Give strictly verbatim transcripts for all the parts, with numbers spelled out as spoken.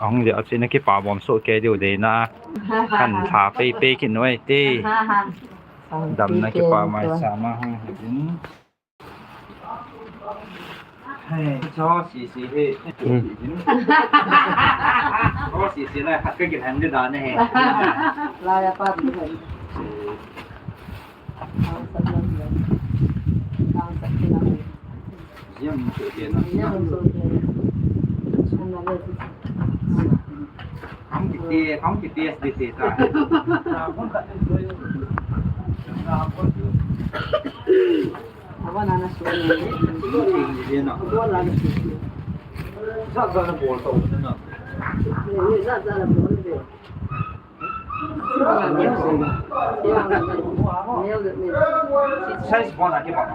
Ahung dia chu na kipa bom so ke diu de na. Kan tha pei pei kin noi te. Dam na kipa mai sa ma hung hin. Hey, cho si si he. Hmm. Cho si si na khat ka kin han de da ne he. La ya pa di hai. Size bon a kibang.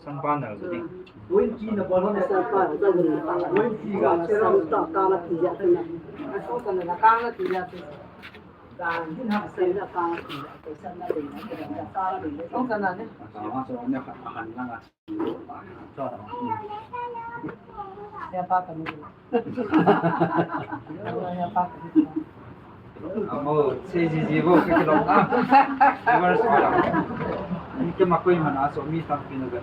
Sanpa na ding. Sanpa na ding. Amo, sei ji ji bo ka kilom na. Viewers ko la. Ni ke ma koi man a so mi tam pin ga.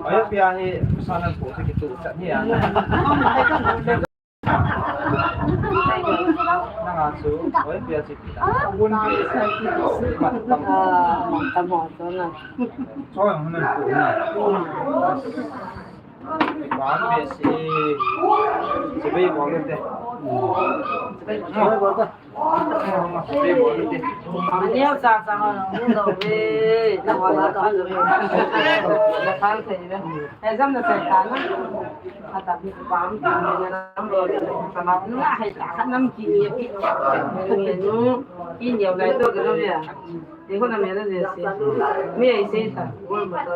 Aya pia hi sana ko se kitu chat hi a. Nanga chu aya pia chi. Bun pi. Tam ho to na. Choi hon ko na. Ban be si. Sibai bol te. Sibai bol te. Aneo cha cha ho nung dou ve. Na wa la kan ve. Na kan thei ve. Exam na sai ta na. A ta bi bam ta na nam lo. Ta na na hai ta ka nam ki ni ki. Ni nu. Ki ni lai to ka no ya. Te ko na me na je si. Mi ai se ta. Gol ma ta.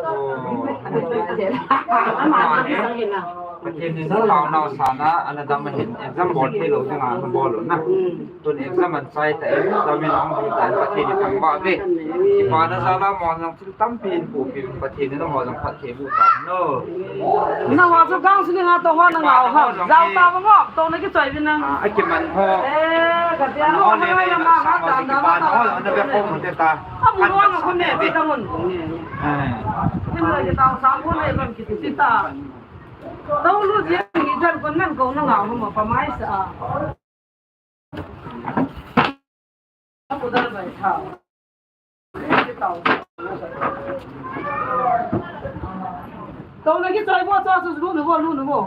Ama ni sa ni na. Pathen in nau nau sana ana dam hin exam bol thei lou ding a bol lou na. Tun exam an chai ta in dam in hung bu ta Pathen in thangvah ve. Kipa na jal a mo jong thil tampi in pupi Pathen in amaho jong phatthei bu ta no. Na wa chu counseling a to ho na ngau ha. Jao ta ba mo to na kichoi vin na. A kiman ho. Eh, ka dia ho na ya ma ha ta na ma ta. Kipa na ho na be ko mun te ta. A mun wa na ko ne ti ta mun. Eh. Kin na ki ta sa ko ne ban ki ti ta. Tau lu jeng hi jan kon nan ko na ngau ma pa mai sa. Tau na ki choi bo, choi su lu nu bo, lu nu bo.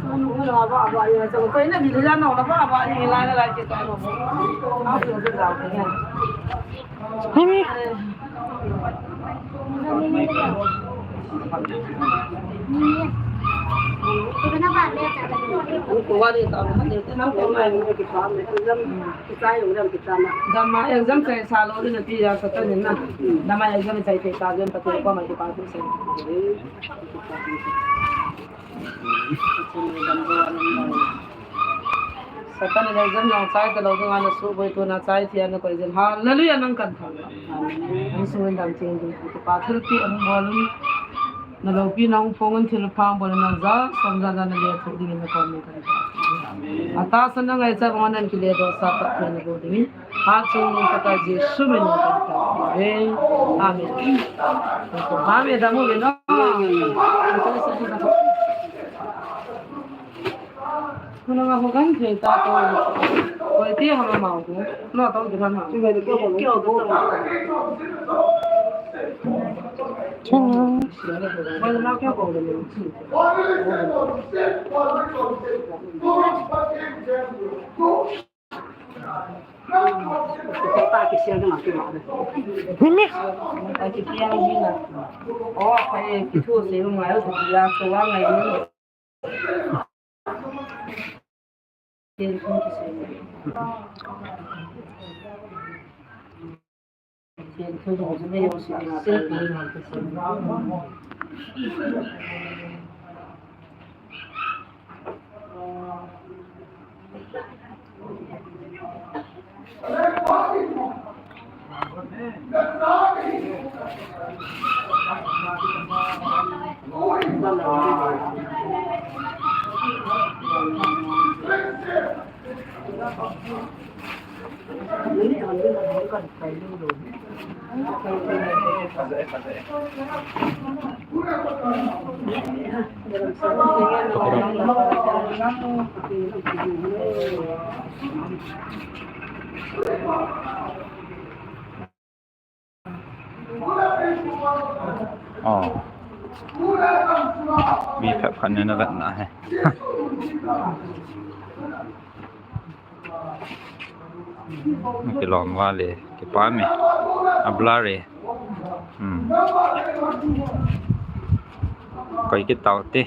Lu nu bo, ba, ba, ya, choi na bi la no, ba, ba, ya, la, la, ki choi bo. A su su da, ya. Mimi. Dama exam chai sa lou ding ati ya sa ta ni na. Dama exam chai te ta jam pa te ko ma ki pa tu se. Kan le jam nang chai ta lo ding ana su boi tu na chai thia na koi jin. Hallelujah, nang kan tha. An su dam ching ding ki pa thil pi an bol un. Na lo pi nang phong un thil phang bol nang ja, som ja na le thu ding na kon kan tha. Ata sa na ngai cha bang nan ki le do sa ta na bo ding. Ha chung ni ka Jesu min kan tha. Amen. Ko ba me da mo le no. Ko na ho gan thei ta to. Koi ti ha ma ma ko. No to ki han ha. Koi na kya ko le. Oh. Mi phat phat ne na vet na he. Kilom vale, kipa me. Abla re. Hmm. Koi kitau te.